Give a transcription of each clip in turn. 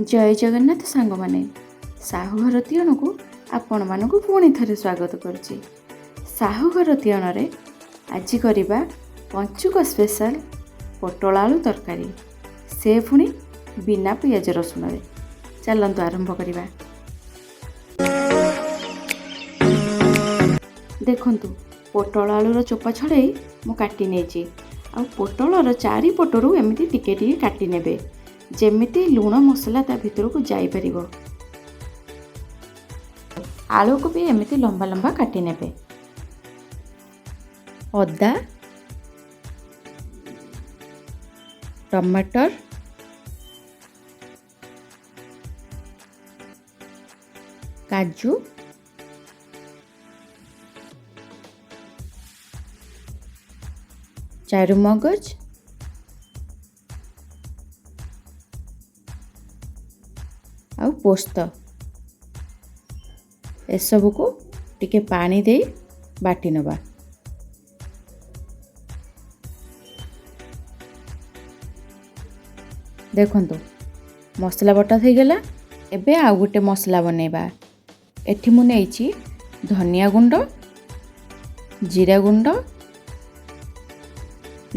ଜୟ ଜଗନ୍ନାଥ ସାଙ୍ଗମାନେ, ସାହୁଘର ତିଅଣକୁ ଆପଣମାନଙ୍କୁ ପୁଣି ଥରେ ସ୍ୱାଗତ କରୁଛି। ସାହୁଘର ତିଅଣରେ ଆଜି କରିବା ପଞ୍ଚୁକ ସ୍ପେଶାଲ ପୋଟଳ ଆଳୁ ତରକାରୀ, ସେ ପୁଣି ବିନା ପିଆଜ ରସୁଣରେ। ଚାଲନ୍ତୁ ଆରମ୍ଭ କରିବା। ଦେଖନ୍ତୁ, ପୋଟଳ ଆଳୁର ଚୋପା ଛଡ଼େଇ ମୁଁ କାଟି ନେଇଛି। ଆଉ ପୋଟଳର ଚାରିପଟରୁ ଏମିତି ଟିକେ ଟିକେ କାଟି ନେବେ, ଯେମିତି ଲୁଣ ମସଲା ତା ଭିତରକୁ ଯାଇପାରିବ। ଆଳୁକୁ ବି ଏମିତି ଲମ୍ବା ଲମ୍ବା କାଟି ନେବେ। ଅଦା, ଟମାଟର, କାଜୁ, ଚାରୁମଗଜ ଆଉ ପୋସ୍ତ, ଏସବୁକୁ ଟିକେ ପାଣି ଦେଇ ବାଟି ନେବା। ଦେଖନ୍ତୁ, ମସଲା ବଟା ହେଇଗଲା। ଏବେ ଆଉ ଗୋଟେ ମସଲା ବନେଇବା। ଏଠି ମୁଁ ନେଇଛି ଧନିଆ ଗୁଣ୍ଡ, ଜିରା ଗୁଣ୍ଡ,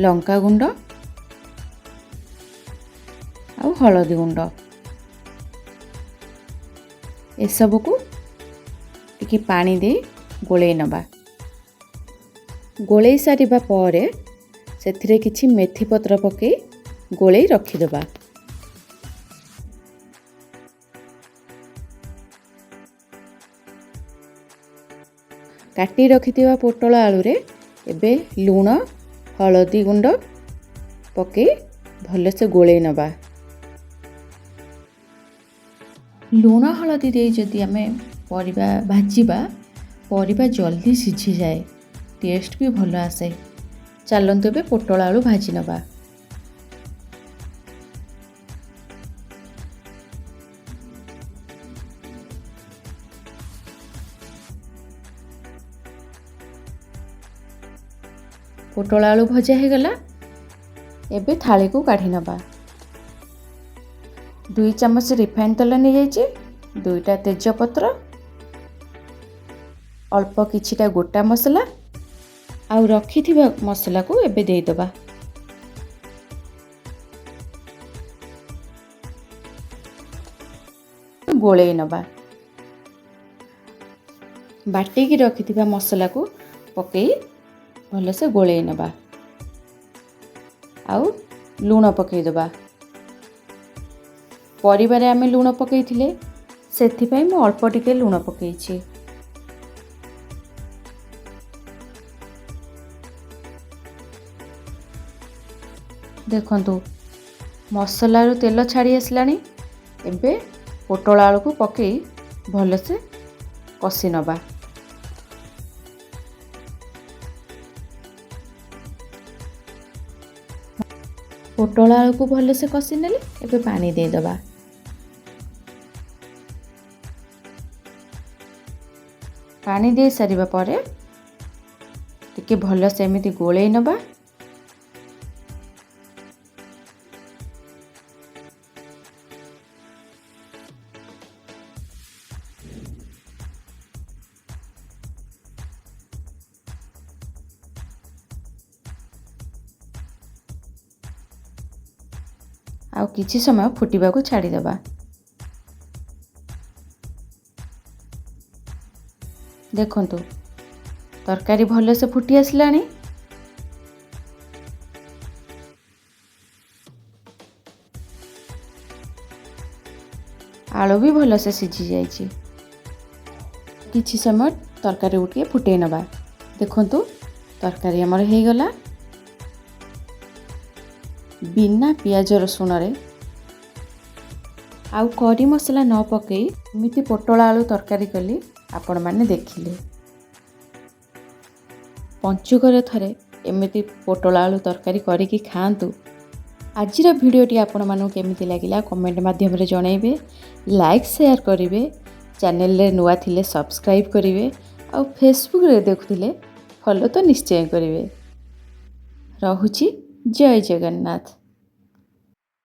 ଲଙ୍କା ଗୁଣ୍ଡ ଆଉ ହଳଦୀ ଗୁଣ୍ଡ। ଏସବୁକୁ ଟିକେ ପାଣି ଦେଇ ଗୋଳେଇ ନେବା। ଗୋଳେଇ ସାରିବା ପରେ ସେଥିରେ କିଛି ମେଥି ପତ୍ର ପକାଇ ଗୋଳେଇ ରଖିଦେବା। କାଟି ରଖିଥିବା ପୋଟଳ ଆଳୁରେ ଏବେ ଲୁଣ, ହଳଦୀ ଗୁଣ୍ଡ ପକାଇ ଭଲସେ ଗୋଳେଇ ନେବା। ଲୁଣ ହଳଦୀ ଦେଇ ଯଦି ଆମେ ପରିବା ଭାଜିବା, ପରିବା ଜଲ୍ଦି ସିଝିଯାଏ, ଟେଷ୍ଟ ବି ଭଲ ଆସେ। ଚାଲନ୍ତୁ ଏବେ ପୋଟଳ ଆଳୁ ଭାଜି ନେବା। ପୋଟଳ ଆଳୁ ଭଜା ହେଇଗଲା। ଏବେ ଥାଳିକୁ କାଢ଼ି ନେବା। 2 ଚାମଚ ରିଫାଇନ୍ ତେଲ ନେଇଯାଇଛି, 2ଟା ତେଜପତ୍ର, ଅଳ୍ପ କିଛିଟା ଗୋଟା ମସଲା ଆଉ ରଖିଥିବା ମସଲାକୁ ଏବେ ଦେଇଦେବା। ଗୋଳେଇ ନେବା। ବାଟିକି ରଖିଥିବା ମସଲାକୁ ପକାଇ ଭଲସେ ଗୋଳେଇ ନେବା ଆଉ ଲୁଣ ପକାଇଦେବା। ପରିବାରେ ଆମେ ଲୁଣ ପକାଇଥିଲେ, ସେଥିପାଇଁ ମୁଁ ଅଳ୍ପ ଟିକେ ଲୁଣ ପକାଇଛି। ଦେଖନ୍ତୁ, ମସଲାରୁ ତେଲ ଛାଡ଼ି ଆସିଲାଣି। ଏବେ ପୋଟଳ ଆଳୁକୁ ପକାଇ ଭଲସେ କଷି ନେବା। ପୋଟଳ ଆଳୁକୁ ଭଲସେ କଷି ନେଲେ ଏବେ ପାଣି ଦେଇଦେବା। ପାଣି ଦେଇ ସାରିବା ପରେ ଟିକେ ଭଲସେ ଏମିତି ଗୋଳେଇ ନେବା। ଆଉ କିଛି ସମୟ ଫୁଟିବାକୁ ଛାଡ଼ିଦେବା। ଦେଖନ୍ତୁ, ତରକାରୀ ଭଲସେ ଫୁଟି ଆସିଲାଣି। ଆଳୁ ବି ଭଲସେ ସିଝି ଯାଇଛି। କିଛି ସମୟ ତରକାରୀକୁ ଟିକେ ଫୁଟେଇ ନେବା। ଦେଖନ୍ତୁ, ତରକାରୀ ଆମର ହେଇଗଲା। ବିନା ପିଆଜ ରସୁଣରେ ଆଉ କରି ମସଲା ନ ପକାଇ ଏମିତି ପୋଟଳ ଆଳୁ ତରକାରୀ କଲି, ଆପଣମାନେ ଦେଖିଲେ। ପଞ୍ଚୁକରେ ଥରେ ଏମିତି ପୋଟଳ ଆଳୁ ତରକାରୀ କରିକି ଖାଆନ୍ତୁ। ଆଜିର ଭିଡ଼ିଓଟି ଆପଣମାନଙ୍କୁ କେମିତି ଲାଗିଲା, କମେଣ୍ଟ ମାଧ୍ୟମରେ ଜଣାଇବେ। ଲାଇକ୍, ସେୟାର କରିବେ। ଚ୍ୟାନେଲରେ ନୂଆ ଥିଲେ ସବସ୍କ୍ରାଇବ୍ କରିବେ ଆଉ ଫେସବୁକ୍ରେ ଦେଖୁଥିଲେ ଫଲୋ ତ ନିଶ୍ଚୟ କରିବେ। ରହୁଛି, ଜୟ ଜଗନ୍ନାଥ।